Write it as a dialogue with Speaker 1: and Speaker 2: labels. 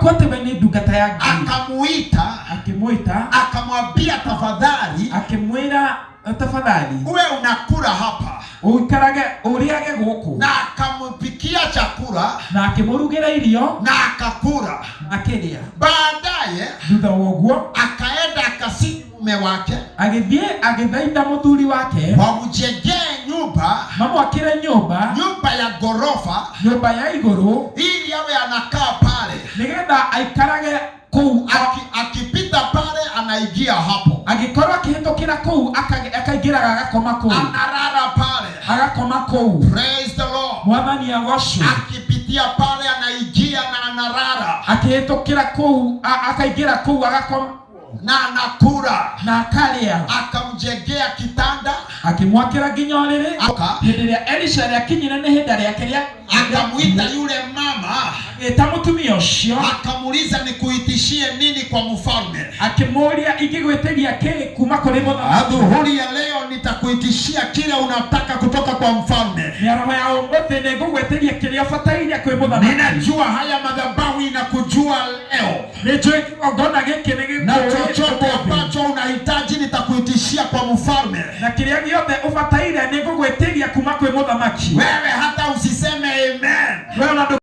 Speaker 1: Waku atĩ we nĩ ndungata ya Ngai.
Speaker 2: Akamuita,
Speaker 1: Akĩmwĩta,
Speaker 2: akamwambia, tafadhali,
Speaker 1: akĩmwĩra, tafadhali,
Speaker 2: uwe unakula hapa.
Speaker 1: Ũikarage ũrĩage gũkũ.
Speaker 2: Na akampikia chakula.
Speaker 1: Na akĩmũrugĩra irio.
Speaker 2: Na akakula.
Speaker 1: Akĩrĩa.
Speaker 2: Baadaye,
Speaker 1: Thutha wa ũguo,
Speaker 2: akaenda akasihi mume wake
Speaker 1: agĩthiĩ agĩthaitha mũthuri wake
Speaker 2: wamjengee nyumba,
Speaker 1: mamwakĩre nyũmba,
Speaker 2: nyumba ya ghorofa,
Speaker 1: nyũmba ya igũrũ,
Speaker 2: ili awe anakaa pale.
Speaker 1: Nĩgetha aikarage kũu.
Speaker 2: Akipita pale anaingia hapo,
Speaker 1: Angĩkorwo akĩhĩtũkĩra kũu akaingĩraga agakoma kũu,
Speaker 2: analala pale.
Speaker 1: Agakoma kũu.
Speaker 2: Praise the Lord.
Speaker 1: Mwathani agocwo.
Speaker 2: Akipitia pale anaingia na analala.
Speaker 1: Akĩhĩtũkĩra kũu akaingĩra kũu agakoma
Speaker 2: na anakula.
Speaker 1: Na akarĩa.
Speaker 2: Akamjengea kitanda.
Speaker 1: Akĩmwakĩra nginya ũrĩrĩ. Hĩndĩ ĩrĩa Elisha rĩakinyire nĩ hĩndĩ rĩake rĩa
Speaker 2: Akamuita yule mama,
Speaker 1: agĩta mũtumia ũcio,
Speaker 2: akamuuliza, nikuitishie nini kwa mfalme?
Speaker 1: Akĩmũũria, ingĩgwĩtĩria kĩ kuma kũrĩ mũthamaki?
Speaker 2: Adhuhuri ya leo nitakuitishia kile unataka kutoka kwa mfalme.
Speaker 1: Mĩaraho ya ũmũthĩ nĩngũgwĩtĩria kĩrĩa ũbataire kwĩ mũthamaki.
Speaker 2: Ninajua haya madhabahu inakujua leo,
Speaker 1: Nĩnjũĩ kĩgongona gĩkĩ nĩ
Speaker 2: na
Speaker 1: gĩkũĩ
Speaker 2: chochote
Speaker 1: ũmũthĩ.
Speaker 2: ambacho unahitaji nitakuitishia kwa mfalme.
Speaker 1: Na kĩrĩa gĩothe ũbataire nĩngũgwĩtĩria kuma kwĩ mũthamaki.
Speaker 2: Wewe hata usiseme amen.
Speaker 1: We ona ndũ